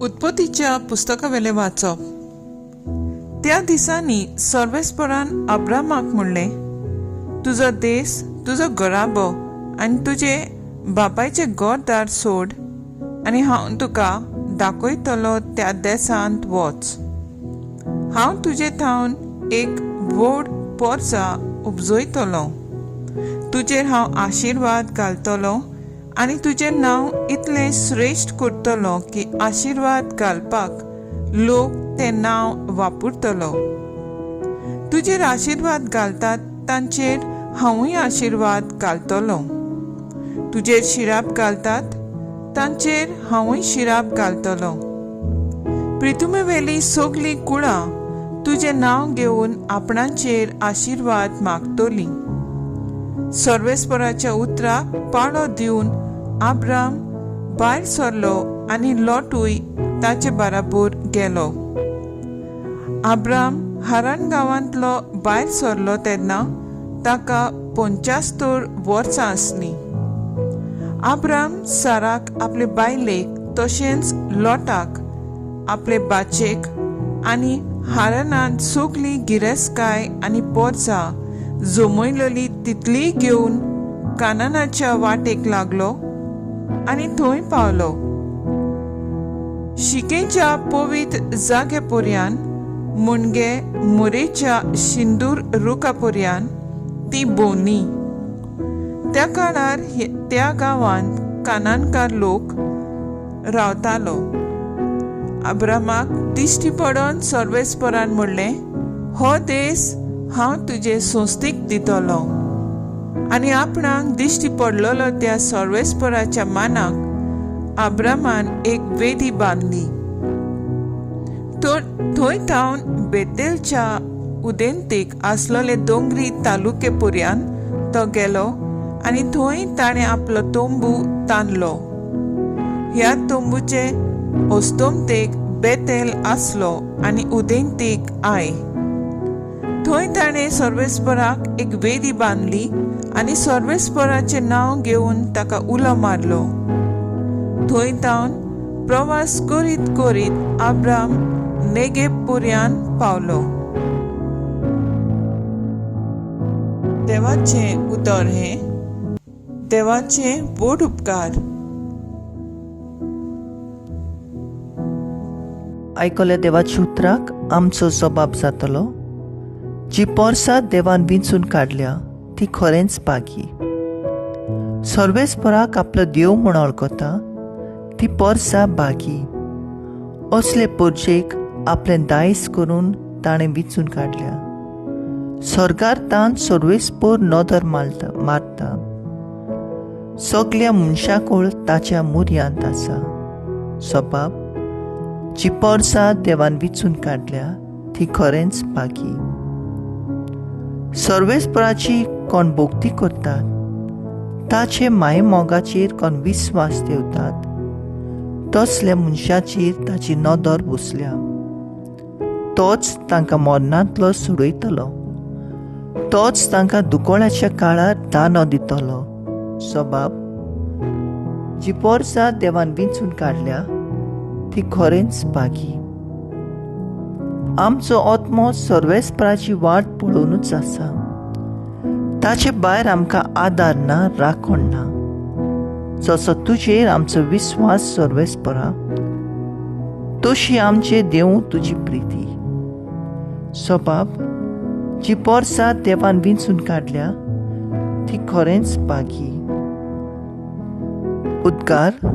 उत्पत्तीच्या पुस्तकावेलें वाचप. त्या दिसांनी सर्वेस्परान अब्रामाक म्हणलें, तुजो देस, तुजो घराबो आनी तुजे बापायचें घरदार सोड आनी हांव तुका दाखयतलो त्या देसांत वच. हांव तुजे थावन एक व्हड पोरसा उपजयतलो, तुजेर हांव आशिर्वाद घालतलो आनी तुजें नांव इतलें श्रेश्ठ करतलो की आशिर्वाद घालपाक लोक तें नांव वापरतलो. तुजेर आशिर्वाद घालतात तांचेर हांवूय आशिर्वाद घालतलो, तुजेर शिराप घालतात तांचेर हांवूय शिराप घालतलो. प्रिथुमेवेली सगलीं कुळां तुजें नांव घेवन आपणाचेर आशिर्वाद मागतलीं. सर्वेस्पराच्या उतराक पाळो दिवन आब्राम भायर सरलो आनी लोटूय ताचे बराबर गेलो. आब्राम हारान गांवांतलो भायर सरलो तेन्ना ताका 75 वर्सां आसलीं. आब्राम साराक आपले बायलेक तशेंच लोटाक आपले बाचेक आनी हारानांत सगली गिरेस्तकाय आनी पोरसां जमयलेली तितलीय घेवन कानानाच्या वाटेक लागलो आनी थंय पावलो. शिकेच्या पवित्र जागे पर्यान मुणगे मोरेच्या शिंदूर रुखा पर्यान ती भोंवली. त्या काळार त्या गांवांत कानानकार लोक रावतालो. अब्रामाक दिश्टी पडोन सर्वेस्परान म्हणलें, हो देस हांव तुजे संस्थेक दितलो. आनी आपणाक दिश्टी पडलेलो त्या सर्वेस्पराच्या मानाक आब्रामान एक वेदी बांदली. थंय थावन बेतेलच्या उदेंतेक आसलेले दोंगरी तालुके पर्यान तो गेलो आनी थंय ताणें आपलो तंबू ताणलो. ह्या तंबूचे अस्तमतेक बेतेल आसलो आनी उदेंतेक I. थंय ताणें सर्वेस्पराक एक वेदी बांदली आनी सर्वेस्पराचें नांव घेवन ताका उलो मारलो. थंय तावन प्रवास करीत करीत आब्राम नेगेब पर्यान पावलो. देवाचें उतर हें देवाचें व्हड उपकार. आयकल्या देवाच्या उतराक आमचो जबाब जातलो. जी पोरसां देवान विंचून काडल्या ती खरेंच बागी. सर्वेस्पराक आपलो देव म्हूण वळखता ती पोरसां बागी. असले पोरजेक आपलें दायज करून ताणें विंचून काडल्या. स्वर्गार तान सर्वेस्पर नदर मारता. सगल्या मनशाकूळ ताच्या मुर्यांत आसा. सबाब जी पोरसां देवान विंचून काडल्या ती खरेंच बागी. सर्वेस्पराची कोण भक्ती करतात, ताचे मायेमोगाचेर कोण विस्वास ठेवतात, तसल्या मनशाचेर ताची नदर बसल्या. तोच तांकां मरणांतलो सोडयतलो, तोच तांकां दुकळाच्या काळार दानो दितलो. सबाब जी पोरसां देवान विंचून काडल्या ती खरेंच बागी. आमचो आत्मो सर्वेस्पराची वाट पळोवनूच आसा. ताचे भायर आमकां आदार ना, राखण ना. जसो तुजेर आमचो विस्वास सर्वेस्परा, तशी आमचे देव तुजी प्रिती. सबाब जी पोरसां देवान विंचून काडल्या ती खरेंच बागी. उद्गार.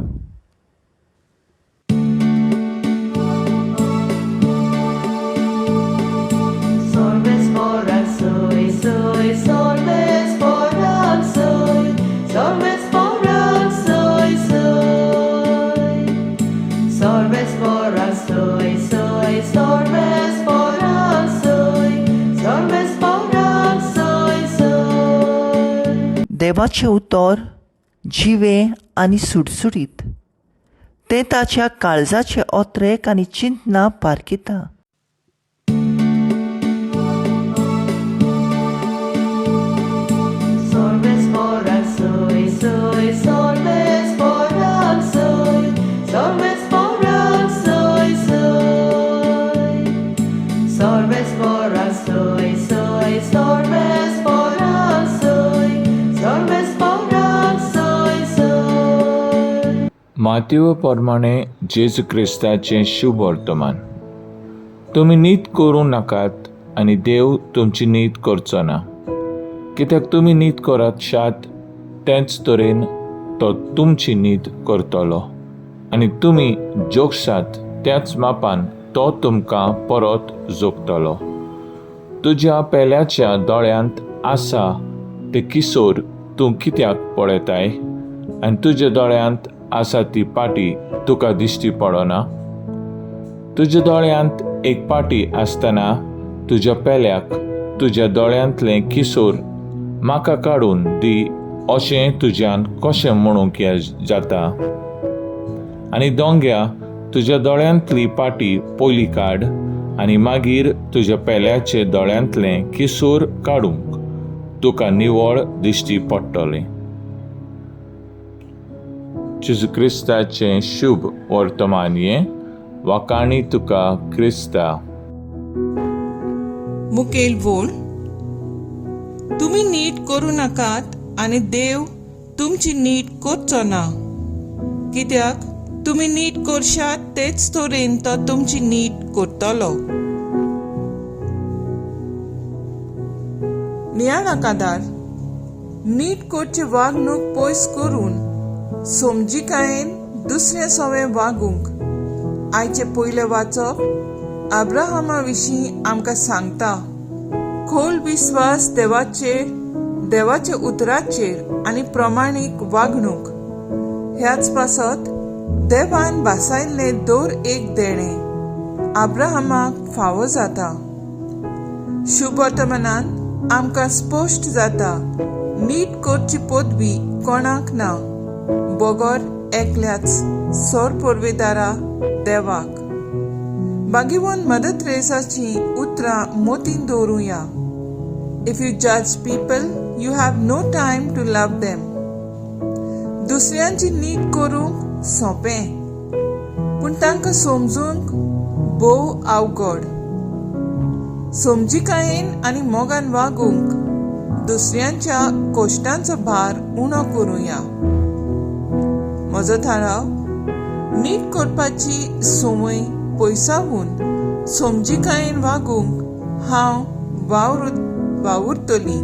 देवाचें उतर जिवें आनी सुडसुडीत, तें ताच्या काळजाचे ओत्रेक आनी चिंतना पारखिता. मातेव प्रमाणे जेजू क्रिस्ताचें शुभ वर्तमान. तुमी नीत करूं नाकात आनी देव तुमची नीत करचो ना, कित्याक तुमी नीत करात शात तेच तरेन तो तुमची नीत करतलो आनी तुमी जोगसात त्याच मापान तो तुमकां परत जोगतलो. तुज्या पेल्याच्या दोळ्यांत आसा ते किसोर तूं कित्याक पळयताय आनी तुज्या दोळ्यांत आसा ती पाटी तुका दिश्टी पडना? तुज्या दोळ्यांत एक पाटी आसतना तुज्या पेल्याक तुज्या दोळ्यांतलें किसोर म्हाका काडून दी अशें तुज्यान कशें म्हणूंक जाता? आनी दोंग्या, तुज्या दोळ्यांतली पाटी पयली काड आनी मागीर तुज्या पेल्याचे दोळ्यांतलें किसोर काडूंक तुका निवळ दिश्टी पडटलें. जेजू क्रिस्ताचें शुभ वर्तमान हें. वाखाणी तुका क्रिस्ता. मुखेल वोळ. तुमी नीट करूं नाकात आनी देव तुमची नीट करचो ना, कित्याक तुमी नीट करशात तेच तरेन तो तुमची नीट करतलो. नियाळाकादार नीट करची वागणूक पयस करून समजिकायेन दुसऱ्या सवें वागूंक आयचें पयलें वाचप अब्राहमा विशीं आमकां सांगता. खोल विस्वास देवाचेर, देवाच्या उतराचेर आनी प्रमाणीक वागणूक ह्याच पासत देवान भासायल्लें दर एक देणें अब्राहमाक फावो जाता. शुभ वर्तमानान आमकां स्पश्ट जाता, नीट करची पदवी कोणाक ना बगर एकल्याच सर पुर्वेदारा देवाक. बागीवन मदर तेरेसाची उतरां मोतीन दवरुया. If you judge people you have no time to love them. दुसऱ्यांची नीट करूंक सोंपें, पूण तांकां समजूंक भोव अवघड. समजिकायेन आनी मोगान वागूंक दुसऱ्यांच्या कश्टांचो भार उणो करुया. म्हजो थाराव, नीट करपाची संवय पयसावून समजिकायेन वागूंक हांव वावुरतली.